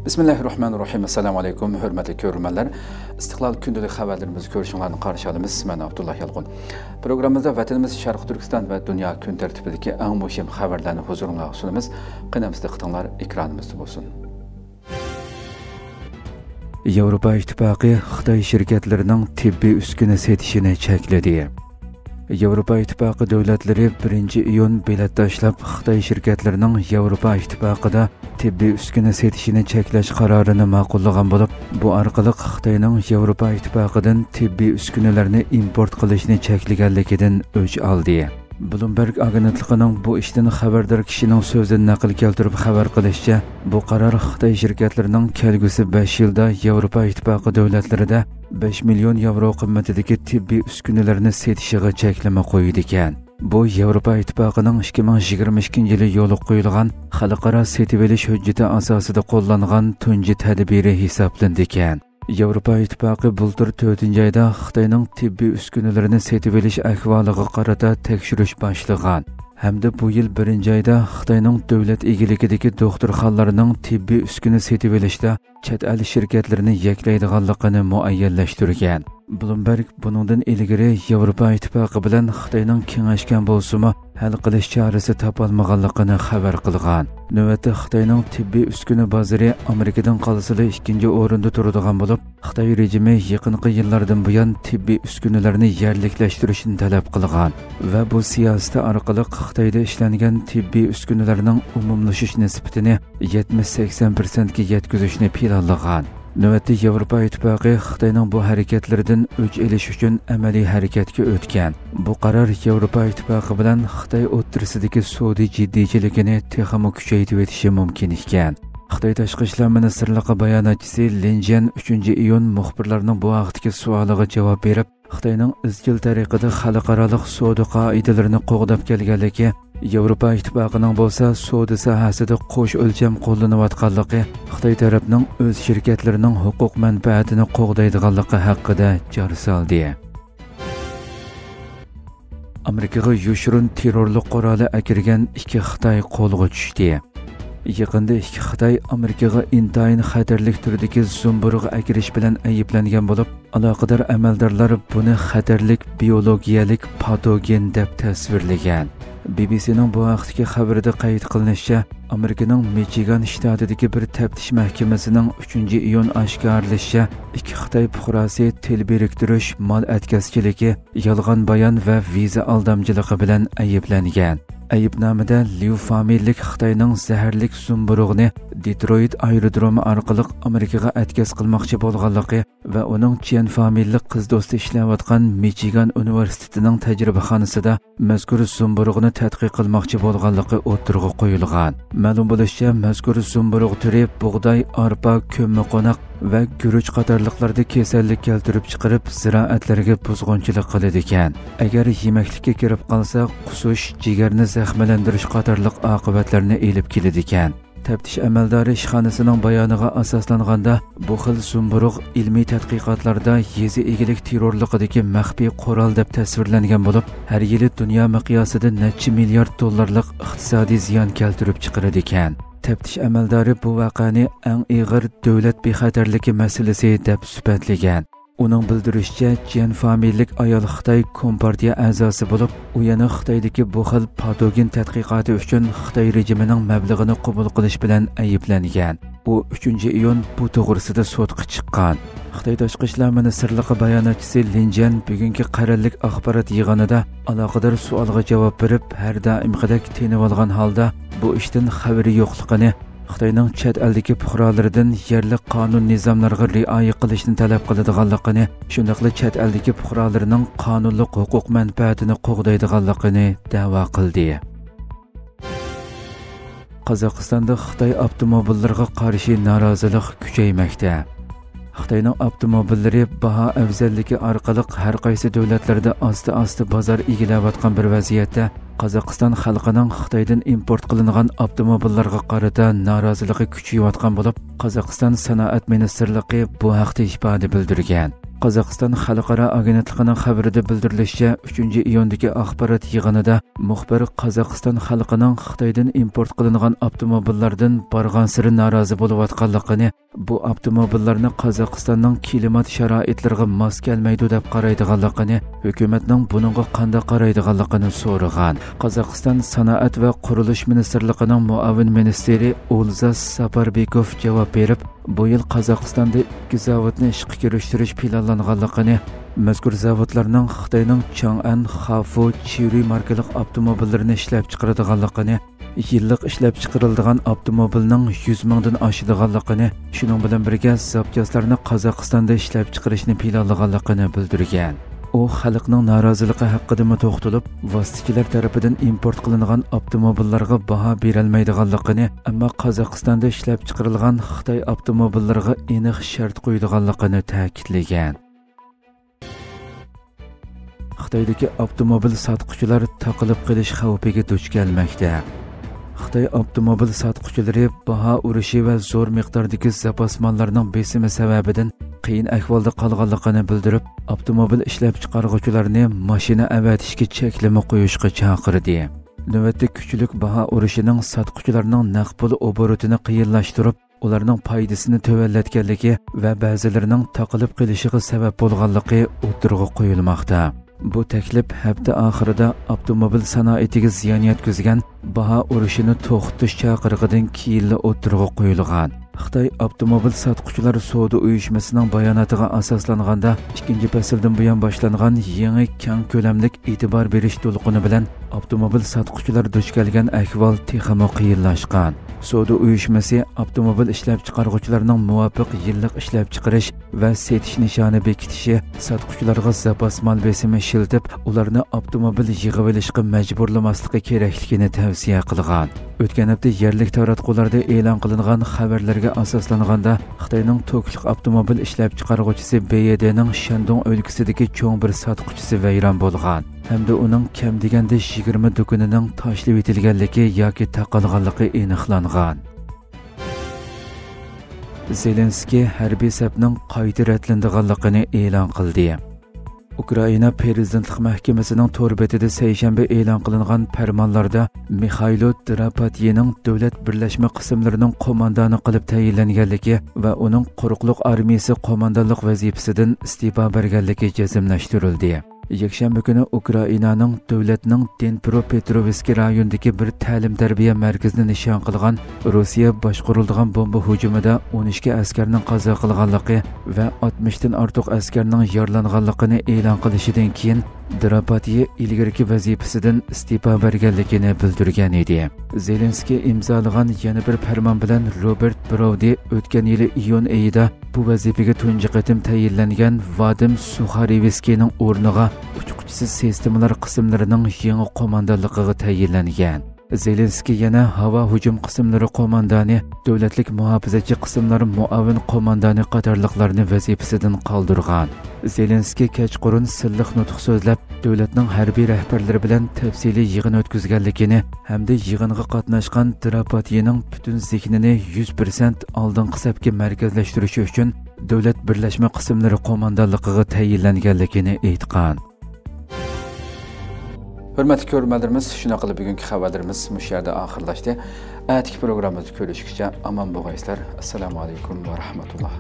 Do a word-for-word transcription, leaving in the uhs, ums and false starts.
بىسمىللاھىررەھمانىررەھىم. ئەسسالامۇ ئەلەيكۇم، ھۆرمەتلىك كۆرۈرمەنلەر. ئىستىقلال كۈندىلىك خەۋەرلىرىمىزگە كۆرۈشۈڭلارنى قارشى ئالىمىز. مەن ئابدۇللا يالقۇن. پروگراممىمىزدا ۋەتىنىمىز شەرقىي تۈركىستان ۋە دۇنيا كۈن تەرتىپىدىكى ئەڭ مۇھىم خەۋەرلەرنى ھۇزۇرۇڭلارغا سۇنىمىز. قېنى ئەمىسە دىققىتىڭلار ئېكرانىمىزدا بولسۇن. ياۋروپا ئىتتىپاقى خىتاي شىركەتلىرىنىڭ تېببىي ئۈسكۈنە سېتىشىنى چەكلىدى. ياۋروپا ئىتتىپاقى دۆلەتلىرى بىرىنچى ئىيۇن بېلەت تاشلاپ، خىتاي شىركەتلىرىنىڭ ياۋروپا ئىتتىپاقىدا تېببىي ئۈسكۈنە سېتىشىنى چەكلەش قارارىنى ماقۇللىغان بولۇپ، بۇ ئارقىلىق خىتاينىڭ ياۋروپا ئىتتىپاقىدىن تېببىي ئۈسكۈنىلەرنى ئىمپورت قىلىشنى چەكلىگەنلىكىدىن ئۆچ ئالدى. بلومبېرگ ئاگېنتلىقىنىڭ بۇ ئىشتىن خەۋەردار كىشىنىڭ سۆزىدىن نەقىل كەلتۈرۈپ خەۋەر قىلىشىچە، بۇ قارار خىتاي شىركەتلىرىنىڭ كەلگۈسى بەش يىلدا ياۋروپا ئىتتىپاقى دۆلەتلىرىدە بەش مىليون ياۋرو قىممىتىدىكى تېببىي ئۈسكۈنىلەرنى سېتىشىغا چەكلىمە قويىدىكەن. بۇ ياۋروپا ئىتتىپاقىنىڭ ئىككى مىڭ يىگىرمە ئىككىنچى يىلى يولغا قويۇلغان خەلقئارا سېتىۋېلىش ھۆججىتى ئاساسىدا قوللانغان تۇنجى تەدبىرى ھېسابلىنىدىكەن. ياۋروپا ئىتتىپاقى بۇلتۇر تۆتىنچى ئايدا خىتاينىڭ تېببىي ئۈسكۈنىلىرىنى سېتىۋېلىش ئەھۋالىغا قارىتا تەكشۈرۈش باشلىغان ھەمدە بۇ يىل بىرىنچى ئايدا خىتاينىڭ دۆلەت ئىگىلىكىدىكى دوختۇرخانىلارنىڭ تېببىي ئۈسكۈنە سېتىۋېلىشتا چەت ئەل شىركەتلىرىنى يەكلەيدىغانلىقىنى مۇئەييەنلەشتۈرگەن. بلومبېرگ بۇنىڭدىن ئىلگىرى ياۋروپا ئىتتىپاقى بىلەن خىتاينىڭ كېڭەشكەن بولسىمۇ، ھەل قىلىش چارىسى تاپالمىغانلىقىنى خەۋەر قىلغان. نۆۋەتتە خىتاينىڭ تېببىي ئۈسكۈنە بازىرى ئامېرىكىدىن قالسىلا ئىككىنچى ئورۇندا تۇرىدىغان بولۇپ، خىتاي رېجىمى يېقىنقى يىللاردىن بۇيان تېببىي ئۈسكۈنىلەرنى يەرلىكلەشتۈرۈشنى تەلەپ قىلغان ۋە بۇ سىياسىتى ئارقىلىق خىتايدا ئىشلەنگەن تېببىي ئۈسكۈنىلەرنىڭ ئومۇملىشىش نىسبىتىنى يەتمىش سەكسەن پىرسەنتكە يەتكۈزۈشنى پىلانلىغان. نۆۋەتتە ياۋروپا ئىتتىپاقى خىتاينىڭ بۇ ھەرىكەتلىرىدىن ئۆچ ئېلىش ئۈچۈن ئەمەلىي ھەرىكەتكە ئۆتكەن. بۇ قارار ياۋروپا ئىتتىپاقى بىلەن خىتاي ئوتتۇرىسىدىكى سودا جىددىيچىلىكىنى تېخىمۇ كۈچەيتىۋېتىشى مۇمكىن ئىكەن. خىتاي تاشقى ئىشلار مىنىستىرلىقى باياناتچىسى لىن جيەن ئۈچىنچى ئىيۇن مۇخبىرلارنىڭ بۇ ھەقتىكى سوئالىغا جاۋاب بېرىپ، خىتاينىڭ ئىزچىل تەرىقىدە خەلقئارالىق سودا قائىدىلىرىنى قوغداپ كەلگەنلىكى، ياۋروپا ئىتتىپاقىنىڭ بولسا سودا ساھەسىدە قوش ئۆلچەم قوللىنىۋاتقانلىقى، خىتاي تەرەپنىڭ ئۆز شىركەتلىرىنىڭ ھوقۇق مەنپەئەتىنى قوغدايدىغانلىقى ھەققىدە جار سالدى. ئامېرىكىغا يوشۇرۇن تېررورلۇق قورالى ئەكىرگەن ئىككى خىتاي قولغا چۈشتى. يېقىندا ئىككى خىتاي ئامېرىكىغا ئىنتايىن خەتەرلىك تۈردىكى زۇمبۇرغا ئەكىرىش بىلەن ئەيىبلەنگەن بولۇپ، ئالاقىدار ئەمەلدارلار بۇنى خەتەرلىك بىيولوگىيەلىك پاتوگېن دەپ تەسۋىرلىگەن. بى بى سىنىڭ بۇ ھەقتىكى خەۋىرىدە قەيت قىلىنىشىچە، ئامېرىكىنىڭ مىچىگان شتاتىدىكى بىر تەپتىش مەھكىمىسىنىڭ ئۈچىنچى ئىيۇن ئاشكارىلىشىچە، ئىككى خىتاي پۇقراسى تىل بىرىكتۈرۈش، مال ئەتكەسچىلىكى، يالغان بايان ۋە ۋىزا ئالدامچىلىقى بىلەن ئەيىبلەنگەن. ئەيىبنامىدە ليۇ فامىلىلىك خىتاينىڭ زەھەرلىك زۇمبۇرۇغىنى دېترويت ئايرودرومى ئارقىلىق ئامېرىكىغا ئەتكەس قىلماقچى بولغانلىقى ۋە ئۇنىڭ چيەن فامىلىلىك قىز دوستى ئىشلەۋاتقان مىچىگان ئۇنىۋېرسىتېتىنىڭ تەجرىبىخانىسىدا مەزكۇر زۇمبۇرۇغنى تەتقىق قىلماقچى بولغانلىقى ئوتتۇرىغا قويۇلغان. مەلۇم بولۇشىچە، مەزكۇر زۇمبۇرۇغ تۈرى بۇغداي، ئارپا، كۆممىقوناق ۋە گۈرۈچ قاتارلىقلاردا كېسەللىك كەلتۈرۈپ چىقىرىپ، زىرائەتلەرگە بۇزغۇنچىلىق قىلىدىكەن. ئەگەر يېمەكلىككە كىرىپ قالسا، قۇسۇش، جىگەرنى زەخىملەندۈرۈش قاتارلىق ئاقىۋەتلەرنى ئېلىپ كېلىدىكەن. تەپتىش ئەمەلدارى ئىشخانىسىنىڭ بايانىغا ئاساسلانغاندا، بۇ خىل زۇمبۇرۇغ ئىلمىي تەتقىقاتلاردا يېزا ئىگىلىك تېررورلۇقىدىكى مەخپىي قورال دەپ تەسۋىرلەنگەن بولۇپ، ھەر يىلى دۇنيا مىقياسىدا نەچچە مىليارد دوللارلىق ئىقتىسادىي زىيان كەلتۈرۈپ چىقىرىدىكەن. تەپتىش ئەمەلدارى بۇ ۋەقەنى ئەڭ ئېغىر دۆلەت بىخەتەرلىكى مەسىلىسى دەپ سۈپەتلىگەن. ئۇنىڭ بىلدۈرۈشىچە، جيەن فامىلىلىك ئايال خىتاي كومپارتىيە ئەزاسى بولۇپ، ئۇ يەنە خىتايدىكى بۇ خىل پاتوگېن تەتقىقاتى ئۈچۈن خىتاي رېجىمىنىڭ مەبلىغىنى قوبۇل قىلىش بىلەن ئەيىبلەنگەن. ئۇ ئۈچىنچى ئىيۇن بۇ توغرىسىدا سوتقا چىققان. خىتاي تاشقى ئىشلار مىنىستىرلىقى باياناتچىسى لىن جيەن بۈگۈنكى قەرەللىك ئاخبارات يىغىنىدا ئالاقىدار سوئالغا جاۋاب بېرىپ، ھەر دائىمقىدەك تېنىۋالغان ھالدا بۇ ئىشتىن خەۋىرى يوقلۇقىنى، خىتاينىڭ چەت ئەلدىكى پۇقرالىرىدىن يەرلىك قانۇن نىزاملارغا رىئايە قىلىشنى تەلەپ قىلىدىغانلىقىنى، شۇنداقلا چەت ئەلدىكى پۇقرالىرىنىڭ قانۇنلۇق ھوقۇق مەنپەئەتىنى قوغدايدىغانلىقىنى دەۋا قىلدى. قازاقىستاندا خىتاي ئاپتوموبىللىرىغا قارشى نارازىلىق كۈچەيمەكتە. خىتاينىڭ ئاپتوموبىللىرى باھا ئەۋزەللىكى ئارقىلىق ھەر قايسى دۆلەتلەردە ئاستا-ئاستا بازار ئىگىلەۋاتقان بىر ۋەزىيەتتە، قازاقىستان خەلقىنىڭ خىتايدىن ئىمپورت قىلىنغان ئاپتوموبىللارغا قارىتا نارازىلىقى كۈچىيىۋاتقان بولۇپ، قازاقىستان سانائەت مىنىستىرلىقى بۇ ھەقتە ئىپادە بىلدۈرگەن. قازاقىستان خەلقئارا ئاگېنتلىقىنىڭ خەۋىرىدە بىلدۈرۈلۈشىچە، ئۈچىنچى ئىيۇندىكى ئاخبارات يىغىنىدا مۇخبىر قازاقىستان خەلقىنىڭ خىتايدىن ئىمپورت قىلىنغان ئاپتوموبىللاردىن بارغانسېرى نارازى بولۇۋاتقانلىقىنى، بۇ ئاپتوموبىللارنى قازاقىستاننىڭ كىلىمات شارائىتلىرىغا ماس كەلمەيدۇ دەپ قارايدىغانلىقىنى، ھۆكۈمەتنىڭ بۇنىڭغا قانداق قارايدىغانلىقىنى سورىغان. قازاقىستان سانائەت ۋە قۇرۇلۇش مىنىستىرلىقىنىڭ مۇئاۋىن مىنىستىرى ئولزاس ساپاربېكوف جاۋاب بېرىپ، بۇ يىل قازاقىستاندا ئىككى زاۋۇتنى ئىشقا كىرىشتۈرۈش پىلانلانغانلىقىنى، مەزكۇر زاۋۇتلارنىڭ خىتاينىڭ چاڭئەن، خافۇ، چىرۇي ماركىلىق ئاپتوموبىللىرىنى ئىشلەپچىقىرىدىغانلىقىنى، يىللىق ئىشلەپچىقىرىلىدىغان ئاپتوموبىلنىڭ يۈز مىڭدىن ئاشىدىغانلىقىنى، شۇنىڭ بىلەن بىرگە زاپچاسلارنى قازاقىستاندا ئىشلەپچىقىرىشنى پىلانلىغانلىقىنى بىلدۈرگەن. ئۇ خەلقنىڭ نارازىلىقى ھەققىدىمۇ توختىلىپ، ۋاسىتىچىلەر تەرىپىدىن ئىمپورت قىلىنغان ئاپتوموبىللارغا باھا بېرەلمەيدىغانلىقىنى، ئەمما قازاقىستاندا ئىشلەپچىقىرىلغان خىتاي ئاپتوموبىللىرىغا ئېنىق شەرت قويىدىغانلىقىنى تەكىتلىگەن. خىتايدىكى ئاپتوموبىل ساتقۇچىلار تاقىلىپ قېلىش خەۋپىگە دۇچ كەلمەكتە. خىتاي ئاپتوموبىل ساتقۇچىلىرى باھا ئۇرۇشى ۋە زور مىقداردىكى زاپاس ماللارنىڭ بېسىمى سەۋەبىدىن قىيىن ئەھۋالدا قالغانلىقىنى بىلدۈرۈپ، ئاپتوموبىل ئىشلەپچىقارغۇچىلارنى ماشىنا ئەۋەتىشكە چەكلىمە قويۇشقا چاقىردى. نۆۋەتتە كۈچلۈك باھا ئۇرۇشىنىڭ ساتقۇچىلارنىڭ نەق پۇل ئوبوروتىنى قىيىنلاشتۇرۇپ، ئۇلارنىڭ پايدىسىنى تۆۋەنلەتكەنلىكى ۋە بەزىلىرىنىڭ تاقىلىپ قېلىشىغا سەۋەب بولغانلىقى ئوتتۇرىغا قويۇلماقتا. بۇ تەكلىپ ھەپتە ئاخىرىدا ئاپتوموبىل سانائىتىگە زىيان يەتكۈزگەن باھا ئۇرۇشىنى توختىتىش چاقىرىقىدىن كېيىنلا ئوتتۇرىغا قويۇلغان. خىتاي ئاپتوموبىل ساتقۇچىلار سودا ئۇيۇشمىسىنىڭ باياناتىغا ئاساسلانغاندا، ئىككىنچى پەسىلدىن بۇيان باشلانغان يېڭى كەڭ كۆلەملىك ئېتىبار بېرىش دولقۇنى بىلەن ئاپتوموبىل ساتقۇچىلار دۇچ كەلگەن ئەھۋال تېخىمۇ قىيىنلاشقان. سودا ئۇيۇشمىسى ئاپتوموبىل ئىشلەپچىقارغۇچىلارنىڭ مۇۋاپىق يىللىق ئىشلەپچىقىرىش ۋە سېتىش نىشانى بېكىتىشى، ساتقۇچىلارغا زاپاس مال بېسىمى ئىشلىتىپ، ئۇلارنى ئاپتوموبىل يىغىۋېلىشقا مەجبۇرلىماسلىقى كېرەكلىكىنى تەۋسىيە قىلغان. ئۆتكەن ھەپتە يەرلىك تاراتقۇلاردا ئېلان قىلىنغان خەۋەرلەرگە ئاساسلانغاندا، خىتاينىڭ توكلۇق ئاپتوموبىل ئىشلەپچىقارغۇچىسى بي ئې دېنىڭ شەندۇڭ ئۆلكىسىدىكى چوڭ بىر ساتقۇچىسى ۋەيران بولغان ھەمدە ئۇنىڭ كەم دېگەندە يىگىرمە دۇكىنىنىڭ تاشلىۋېتىلگەنلىكى ياكى تاقالغانلىقى ئېنىقلانغان. زېلېنسكىي ھەربىي سەپنىڭ قايتا رەتلىنىدىغانلىقىنى ئېلان قىلدى. ئۇكرائىنا پىرېزىدېنتلىق مەھكىمىسىنىڭ تور بېتىدە سەيشەنبە ئېلان قىلىنغان پەرمانلاردا مىخايلو دراپاتيېنىڭ دۆلەت بىرلەشمە قىسىملىرىنىڭ قوماندانى قىلىپ تەيىنلەنگەنلىكى ۋە ئۇنىڭ قۇرۇقلۇق ئارمىيىسى قوماندانلىق ۋەزىپىسىدىن ئىستېپا بەرگەنلىكى جەزملەشتۈرۈلدى. يەكشەنبە كۈنى ئۇكرائىنانىڭ دۆلەتنىڭ دنېپروپېتروۋسكى رايونىدىكى بىر تەلىم تەربىيە مەركىزىنى نىشان قىلغان روسىيە باشقۇرۇلىدىغان بومبا ھۇجۇمىدا ئون ئىككى ئەسكەرنىڭ قازا قىلغانلىقى ۋە ئاتمىشتىن ئارتۇق ئەسكەرنىڭ يارىلانغانلىقىنى ئېلان قىلىشىدىن كېيىن، دراپاتيې ئىلگىرىكى ۋەزىپىسىدىن ئىستېپا بەرگەنلىكىنى بىلدۈرگەن ئىدى. زېلېنسكىي ئىمزالىغان يەنە بىر پەرمان بىلەن روبېرت بروۋدى ئۆتكەن يىلى ئىيۇن ئېيىدا بۇ ۋەزىپىگە تۇنجى قېتىم تەيىنلەنگەن ۋادىم سۇخارېۋسكىينىڭ ئورنىغا ئۇچقۇچىسىز سىستېمىلار قىسىملىرىنىڭ يېڭى قوماندانلىقىغا تەيىنلەنگەن. زېلېنسكىي يەنە ھاۋا ھۇجۇم قىسىملىرى قوماندانى، دۆلەتلىك مۇھاپىزەتچى قىسىملار مۇئاۋىن قوماندانى قاتارلىقلارنى ۋەزىپىسىدىن قالدۇرغان. زېلېنسكىي كەچقۇرۇن سىرلىق نۇتۇق سۆزلەپ، دۆلەتنىڭ ھەربىي رەھبەرلىرى بىلەن تەپسىلىي يىغىن ئۆتكۈزگەنلىكىنى ھەمدە يىغىنغا قاتناشقان دراپاتيېنىڭ پۈتۈن زېھنىنى يۈز پىرسەنت ئالدىنقى سەپكە مەركەزلەشتۈرۈش ئۈچۈن دۆلەت بىرلەشمە قىسىملىرى قوماندانلىقىغا تەيىنلەنگەنلىكىنى ئېيتقان. ھۆرمەتلىك كۆرۈرمەنلىرىمىز، شۇنداق قىلىپ بۈگۈنكى خەۋەرلىرىمىز مۇشۇ يەردە ئاخىرلاشتى. ئەتىكى پروگراممىمىزدا كۆرۈشكىچە ئامان بولغايسىلەر. ئەسسالامۇ ئەلەيكۇم ۋە رەھمەتۇللا.